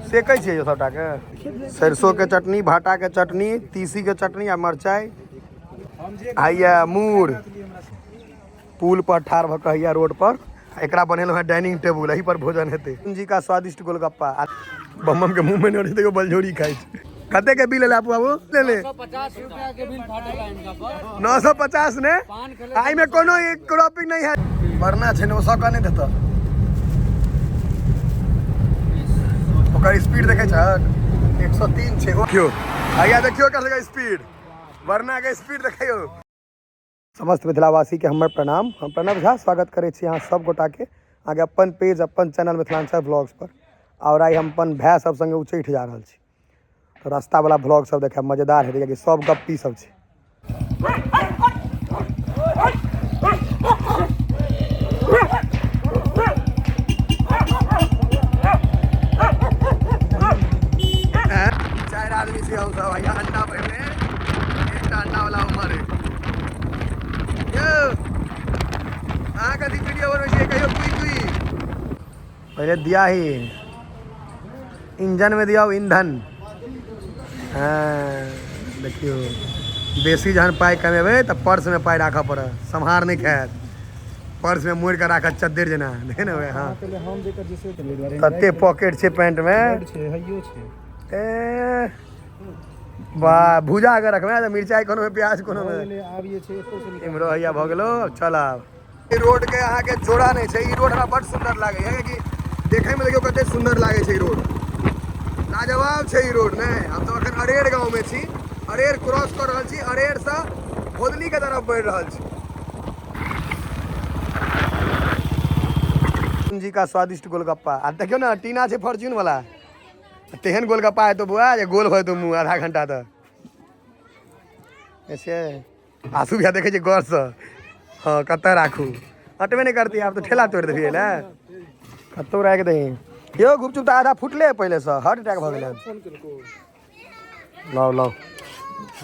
सेकै छियै यौ सबटाके। सरसों के चटनी, भाटा के चटनी, तीसी के चटनी आ मरचाइ। आइया मूर पुल पर ठाढ़ भऽ कऽ हैया रोड पर एकरा बनेलहुँ हेँ डाइनिंग टेबुल, एही पर भोजन हेतै। जी का स्वादिष्ट गोलगप्पा। आ बम के मुँह में नहि देखियौ, बलजोरी खाइ छै। कते के बिल एलै आपू बाबू? ले ले 950 रुपया के बिल फाटल है इनका पर। 950 ने। एहिमे कोनो क्रॉपिंग नहि है। बढ़ना छै ने, ओ सौ का नहि देतऽ। ओकर स्पीड देखै छहक, 103 छै। देखियौ हैया, देखियौ एकर सबके स्पीड, वरना के स्पीड देखियौ। समस्त मिथिलावासीके हमर प्रणाम। हम प्रणव झा स्वागत करै छी अहाँ सब गोटाके अहाँके अपन पेज, अपन चैनल मिथिलांचल ब्लॉग्स पर। आओर आइ हम अपन भाय सब संगे उच्चैठ जा रहल छी, तऽ रास्तावला ब्लॉग सब देखायब, मजेदार हेतै, कियाकि सब गप्पी सब छै। चारि आदमी छी हमसब। हैया अंडा भरिमे एकटा अंडा वाला उमर है। यौ, अहाँ कथी वीडियो बनबै छियै? कहियो कुई कुई पहिले दिया ही इंजन में दिया ईंधन। हाँ, देखियौ, बेसी जहन पाइ कमेबै तऽ पर्समे पाइ राखऽ पड़त, सम्हार नहि खायत, पर्समे मोड़ि कऽ राखत चद्दर जेना। देखै ने। हाँ, कते पॉकेट छै पैंटमे। ए वाह, भुजा के रखबै तऽ मिरचाइ कोनो मे, प्याज कोनो मे। इम्हरो हैया भऽ गेलो। चल आब। ई रोड के अहाँके जोड़ा नहि छै। ई रोड हमरा बड सुंदर लागैया, कियाकि देखै मे देखियौ कते सुंदर लागै छै। ई रोड लाजवाब छै। ई रोड नहि, हम सब अखन अरेर गाँव मे छी, अरेर क्रॉस कऽ रहल छी, अरेर से भोदली के तरफ बढ़ि रहल छी। जी का स्वादिष्ट गोलगप्पा। आ देखियौ ने, टीना छै फॉर्च्यून वाला। तेहन गोलगप्पा हेतौ बुआ जे गोल भऽ जेतौ मुँह आधा घंटा तक। ऐसे आंसू भैया देखै छै गौरसँ। हँ, कतऽ राखू? हटबे नहि करती। आब तऽ ठेला तोड़ि देबियै ने, कतौ राखि दही। यौ, गुपचुप तऽ आधा फुटले है पहिलेसँ, हार्ट अटैक भऽ गेलै। लाउ लाउ।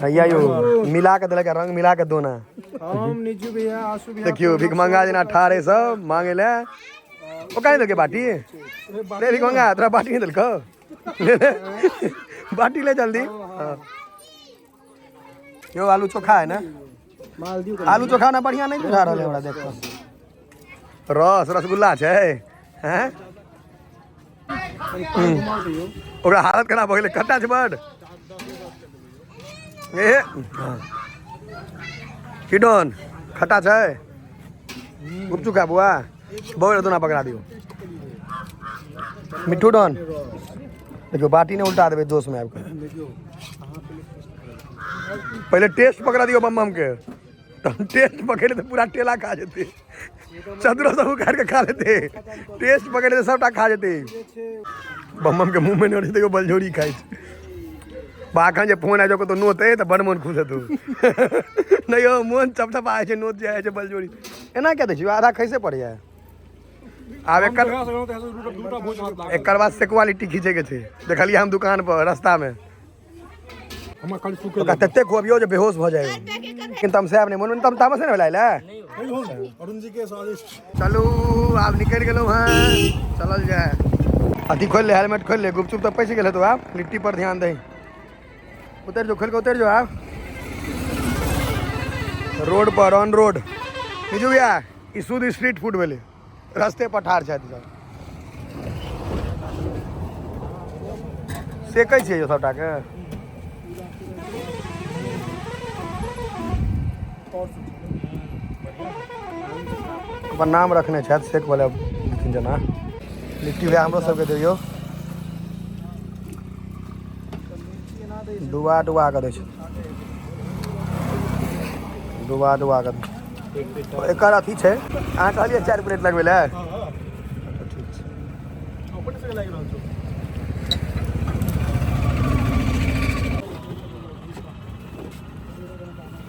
हैया यौ, मिला कऽ देलक, रंग मिला कऽ दोना। हम नीजू भैया, आशू भैया। देखियौ, भिखमंगा जेना ठाढ़ है सब मांगे ले। ओ काहे देलकै बाटी ले? भिखमंगा, तोरा बाटी नहि देलकौ? ले ले बाटी, ले जल्दी। हाँ। यौ, आलू चोखा है ने? आलू चोखा ना बढ़िया नहीं बुझा रहल है हमरा। देखो, रस रसगुल्ला छै हैं। ओकरा हालत खराब भऽ गेलै, खट्टा छै बड। ए की डन, खट्टा छै। गुपचुप खा बुआ, बौआ दोना पकड़ा दियौ। मिट्ठू डन, देखियौ, बाटी नहि उल्टा देबै जोशमे आबि कऽ। पहिले टेस्ट पकड़ा दियौ बम बम के, तहन टेस्ट पकड़ि तऽ पूरा टेला खा जेतै, चदरो सब उखाड़ि कऽ खा लेतै। टेस्ट पकड़ि तऽ सबटा खा जेतै। बम बम के मुँह में नहि देखियौ, बलजोरी खाइ छै। बा, एखन जे फोन आबि जाउ कतौ नोत तऽ बड़ मोन खुश हेतौ। नहि यौ, मोन चपचपा जाइ छै, नोत जे आइ छै। बलजोरी एना किया दै छियै? आधा खैसे पड़ैया आब। एकर एकर बाद सेकुआ लिट्टी खींचैके छै। देखलियै हम दुकान पर रास्तामे। ओकरा तते खुअबियौ जे बेहोश भऽ जाय। लेकिन तमसायब नहि, मोन तम तामस नहि भेलै ले। अरुण जी के स्वादिष्ट। चलू, आब निकलि गेलहुँ हँ, चलल जाय। अथी खोलि ले, हेलमेट खोलि ले। गुपचुप तऽ पैसि गेल हेतौ, आब लिट्टी पर ध्यान दही। उतरि जो, खोलि कऽ उतरि जो। आब रोड पर, ऑन रोड। बिजू भैया, ई शुद्ध स्ट्रीट फूड भेलै, रस्ते पर ठाढ़ छथि सब। सेकै छियै यौ सबटाके। अपन नाम रखने छथि सेक वाला दू तीन जना। लिट्टी भैया, हमरो सबके दियौ। डुबा डुबा कऽ दै छै, डुबा डुबा कऽ दै छै। एकर अथी छै, अहाँ कहलियै चारि प्लेट लगबै लए। ठीक छै। अपने से लागि रहल छौ।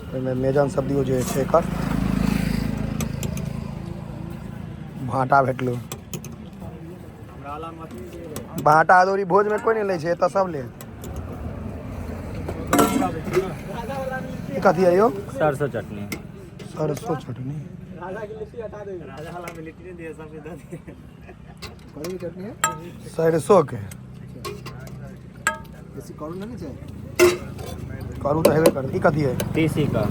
ओहिमे मेजन सब दियौ जे छै। एकर भाँटा भेटलो। भाँटा अदौरी भोजमे कोइ नहि लै छै, एतऽ सब ले। ई कथी है यौ? सरसों चटनी। सरसों चटनी। राजा वाला में लिट्टी नहीं दिया, सब दे। सरसों के। बेसी करू नहि छै। करू तऽ हेबे करत। ई कथी है? तीसी का।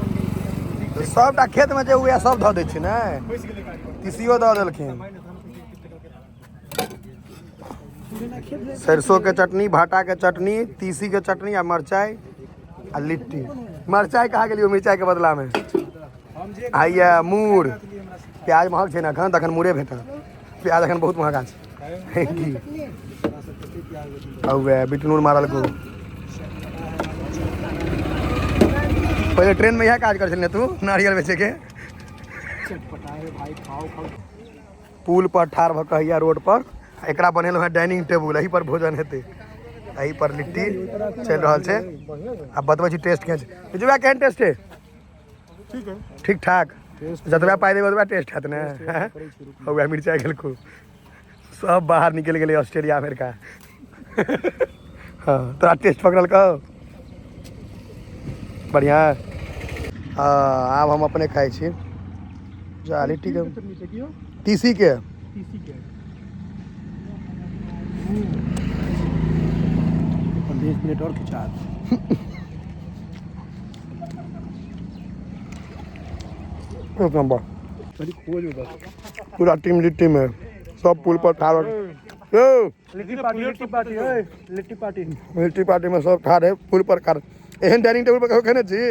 सबटा खेत में जे उगैया सब धऽ दै छै ने, तीसियो दऽ देलखिन। सरसों के चटनी, भाटा के चटनी, तीसी के चटनी आ मरचाई आ लिट्टी। मरचाई कहाँ गेलियो मिरचाई के बदला में? आइया मूर। प्याज महग छै ने एखन, तखन मूरे भेटल। प्याज एखन बहुत महगा छै। की औ बिटनूर मारल को। पहिले ट्रेन में इएह काज करै छलियै तू, नारियल बेचे के। पुल पर ठाढ़ भऽ कऽ हैया रोड पर एकरा बनेलहुँ हेँ डाइनिंग टेबुल, एही पर भोजन हेतै। एही पर लिट्टी चलि रहल छै। आ बतबै छी टेस्ट केहन छै। बिजू भैया केहन टेस्ट है? ठीक है, ठीक ठाक। जतबा पाइ देबै ओतबा टेस्ट हैत ने। हौआ मिरचाइ खेलकू, सब बाहर निकलि गेलै ऑस्ट्रेलिया अमेरिका। हाँ तोरा टेस्ट पकड़ल कहो बढ़िआँ। हाँ आब हम अपने खाइ छी। जा लिट्टी के तीसी के 20 मिनट और खिंचा। एक नंबर। पूरा टीम लिट्टी में सब पुल पर ठाढ़। Litti party, litti party, litti party, litti party में सब ठाढ़ है पुल पर ठाढ़। एहन डाइनिंग टेबुल पर कहियो खेने छी?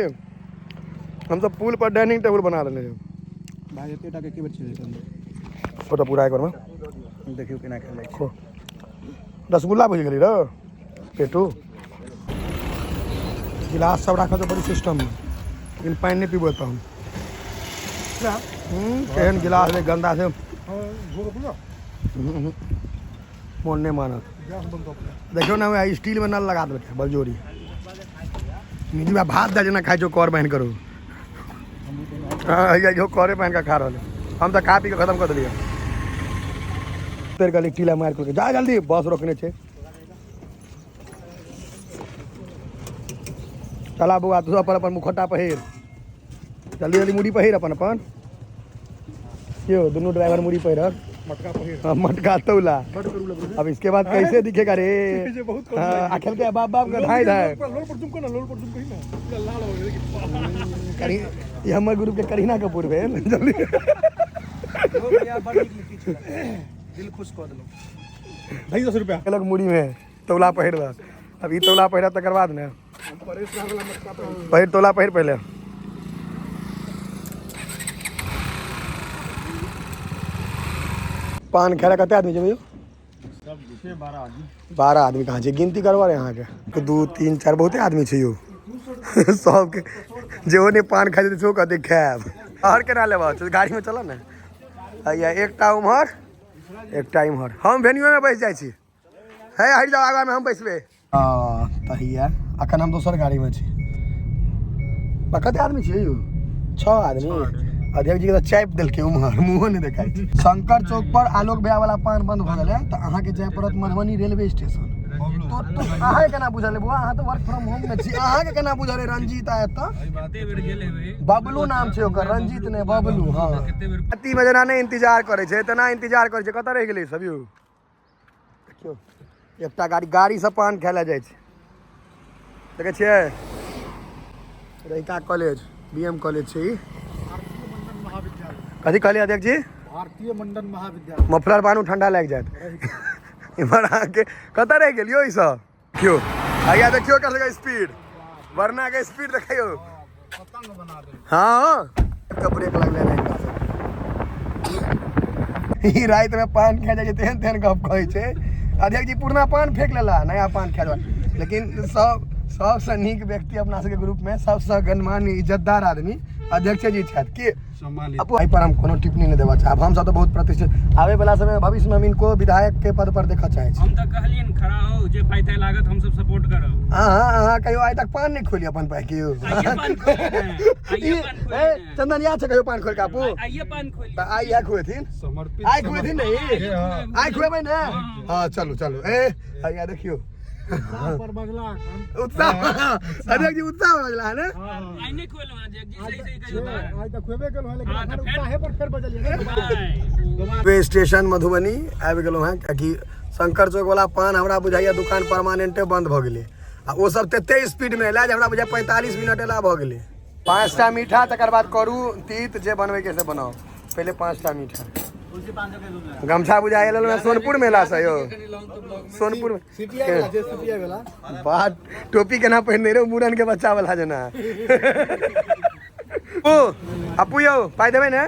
हम सब पुल पर डाइनिंग टेबुल बना लेने छी। भाई एते टाके के बेर छै फोटो पूरा एक बार में देखियो केना खेलै। खो। रसगुल्ला बुझि गेली रौ पेटू। गिलास सब राखल छै बड़ी सिस्टम में, लेकिन पानि नहि पीबै तऽ हम। केहन गिलास रे, गंदा छै। मोन नहि मानत। देखियौ ने, वएह स्टील में नल लगा देलकै बलजोरी। निजी भात दे जेना खाइ छौ कर बान्हि करू। हाँ इहो करे बान्हि कऽ खा रहल। हम तऽ खा पी कऽ खतम कऽ देलियै। उतरि कऽ लिट्टी लए मारि कऽ जा जल्दी, बस रोकने छै। चला बौआ, तू अपन अपन मुखौटा पहिर, जल्दी जल्दी मुड़ी पहिर अपन अपन। क्यों दोनों ड्राइवर मुड़ी पहिरक? मटका पहिर। हाँ, मटका तौला। अब इसके बाद कैसे दिखेगा रे? बहुत। हाँ, आखिर के बाप बाप का धाई धाई। लोल पर झुमको ना, लोल पर झुमको ही ना, पूरा लाल हो गेल। करी ई हमर ग्रुप के करीना कपूर भेल। जल्दी भैया, बड़ नीक लिट्टी छलै, दिल खुश कऽ देलहुँ भाई। 10 रुपया अलग मुड़ी में तौला पहिरलक। अब ई तौला पहिरत तकर बाद ने पहिर, तौला पहिर पहिले। पान खाय कते आदमी जेबै? 12 आदमी कहाँ छै? गिनती करबा रे अहाँके। 2 3 4, बहुते आदमी छै यौ। सबके जेहो नहि पान खाइ छै सेहो कहतै खायब। आओर केना लेबह? गाड़ीमे चलऽ ने। हैया एकटा उम्हर, एकटा इम्हर। हम वेन्यूमे बैस जाइ छी। हे हटि जाउ, आगाँमे हम बैसबै। हँ तऽ हैया अखन हम दोसर गाड़ीमे छी। कते आदमी छियै यौ? 6 आदमी। अध्यक्ष जी के तऽ चापि देलकै उम्हर, मुँहो नहि देखाइ छै। शंकर चौक पर आलोक भैया वाला पान बंद भऽ गेलै तऽ अहाँके जाय पड़त मधुबनी रेलवे स्टेशन। तो अहाँके केना बुझल? बौआ, अहाँ तऽ वर्क फ्रॉम होम मे छी, अहाँके केना बुझल? रंजीत आयत तऽ बबलू नाम छै ओकर, रंजीत नहि बबलू। हाँ अति में जेना नहि इंतजार करै छै तेना इंतजार करै छै। कतऽ रहि गेलै सब यौ? देखियौ, एकटा गाड़ी गाड़ी से पान खाय लए जाइ छै। देखै छियै रहिका कॉलेज, बी एम कॉलेज छै ई। कथी कहलियै अध्यक्ष जी? भारतीय मंडन महाविद्यालय। मफलर बानू, ठंडा लागि जायत। इम्हर अहाँके कतऽ रहि गेलियौ ई सब? देखियौ भैया, देखियौ एकर सबके स्पीड, वरना के स्पीड देखियौ। हाँ, ब्रेक लगले रहै हिनका सबके। ई राति में पान खा जाइ छै तेहन तेहन गप कहै छै। अध्यक्ष जी पुरना पान फेंक लेला, नया पान खा लेला। लेकिन सब सबसँ नीक व्यक्ति अपना सबके ग्रुप में, सबसँ गणमान्य इज्जतदार आदमी अध्यक्ष जी छथि कि एहि पर हम कोनो टिप्पणी नहि देबऽ चाहब। हमसब तऽ बहुत प्रतिष्ठित आबे वाला समय भविष्य में हम इनको विधायक के पद पर देखऽ चाहै छी। हम तऽ कहलियनि खड़ा हो, जे पाइ ताइ लागत हम सब सपोर्ट करब। अहाँ अहाँ कहियो आइ तक पान नहि खोली अपन पाइ के यौ? आइये पान खोलने आइये पान ए खोलने। चंदन याद छै कहियो पान खोल के आपू? आइये पान खोली। तऽ आइ इएह खुएथिन। समर्पित। आइ खुएथिन नहीं? आइ खुएबै ने? हाँ चलू चलू। ए हैया देखियौ पर बजला। उत्साह, अध्यक्ष जी उत्साह बजला है ने। आइ नहि खोललहुँ अध्यक्ष जी, सही सही कहियौ तऽ। आइ तऽ खुएबे केलहुँ हँ, लेकिन हाँ, तऽ एखन फेर- उत्साहे पर फेर बजलियै ने। बाय। रेलवे स्टेशन मधुबनी आबि गेलहुँ हेँ, कियाकि शंकर चौक वाला पान हमरा बुझाइया दुकान परमानेंटे बंद भऽ गेलै। आ ओ सब तते स्पीड में एला जे हमरा बुझाय 45 मिनट एला भऽ गेलै। 5टा मीठा, तकर बाद करू तीत, जे बनबै के से बनाउ। पहिले 5टा मीठा। गमछा बुझा एल में सोनपुर मेला से यौ, सोनपुर में बात टोपी केना पहिरने रहो, मुड़न के बच्चा वाला जेना। ओ अपू यौ, पाइ देबै ने?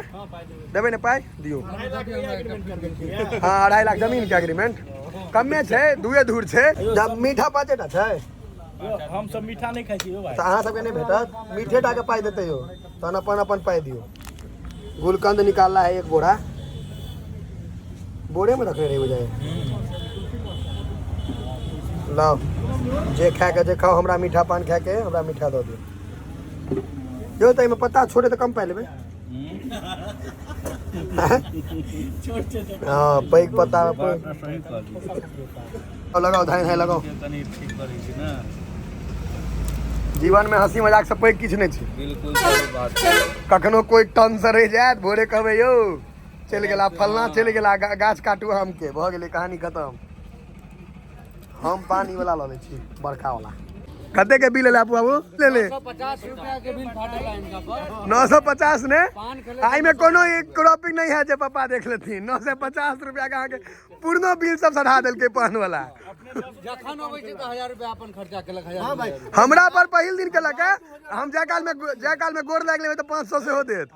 देबै ने पाइ? दियौ। हाँ, 2.5 लाख जमीन के एग्रीमेंट कमे छै, दुए धूर छै। जब मीठा 5टा छै। हम सब मीठा नहि खाइ छी यौ भाइ। तऽ अहाँ सबके नहि भेटत, मीठे टा के पाइ देतै यौ। तहन अपन अपन पाइ दियौ। गुलकंद निकालला है एक बोरा, बोरे में रखने रही बुझाइ। लाओ, जे खाए के जे खाओ, हमरा मीठा पान खाए के, हमरा मीठा दऽ दियौ। यौ तऽ एहिमे पत्ता छोड़े तऽ कम पाइ लेबै। हँ, पैघ पत्ता लगाओ, धाइ धाइ लगाओ। कनि ठीक करै छी ने। जीवन में हंसी मजाक से पैघ किछु नहि छै। बिल्कुल सही बात। कखनो कोई टन से रहि जायत, भोरे कहबै यौ चलि गेला फलना, चलि गेला, गाछ काटू आमके, भऽ गेलै कहानी खतम। हम पानी वाला लऽ लै छी, बड़का वाला। कते के बिल एलै अपू बाबू? ले ले। 50 रुपया के बिल फाटल है इनका पर। 950 ने? पान खेले। एहिमे कोनो क्रॉपिंग नहीं है जे पापा देख लेथिन। 950 रुपया के अहाँके पूर्णो बिल सब सधा देलकै पान वाला। जखन अबै छै तऽ 1000 रुपया अपन खर्चा केलक, 1000 भाई हमरा पर पहिल दिन केलक है। हम जाय काल में, जाय काल में गोर लागि लेबै तऽ 500 सेहो देत।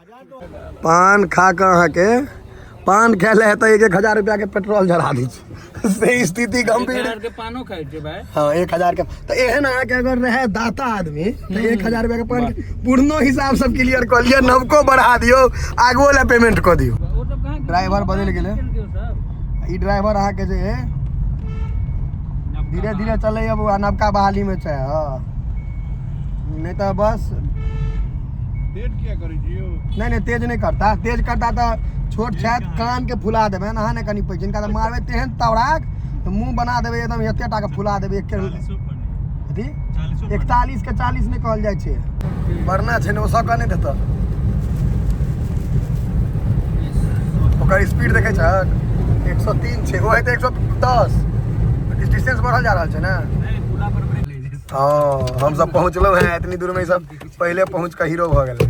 पान खा कऽ अहाँके पान खाय है तऽ 1-1 हजार रुपया के पेट्रोल जरा दै छै, से स्थिति गंभीर। के पानो खाइ छै भाइ। हाँ, 1000 के तऽ एहन अहाँके अगर रहे दाता आदमी तऽ 1000 रुपया के पान के पूर्णो हिसाब सब क्लियर कऽ लिअ, नवको बढ़ा दियौ, आगुओ लए पेमेंट कऽ दियौ। ओ सब कहाँ? ड्राइवर बदलि गेलै। सब ई ड्राइवर अहाँके जे है धीरे धीरे चलैया बौआ, नवका बहाली में छै। हाँ, नहि तऽ बस। तेज किया करै छी यौ? नहि नहि, तेज नहि करता। तेज करता तऽ छोट छथि, कान के फुला देबै। अहाँ ने कनि पैघ, जिनका तऽ मारबै तेहन तौराक तऽ मुँह बना देबै एकदम, एते टा के फुला देबै। एक अथी 41 के 40 नहि कहल जाइ छै, बढ़ना छै ने, ओ सके नहि देतऽ। ओकर स्पीड देखै छहक, 103 छै, ओ हेतै 110। डिस्टेंस बढ़ल जा रहल छै ने। पुला पर ब्रेक ले। हाँ, हम सब पहुँचलो हैं इतनी दूर में, सब पहले पहुँच के हीरो भऽ गेलै।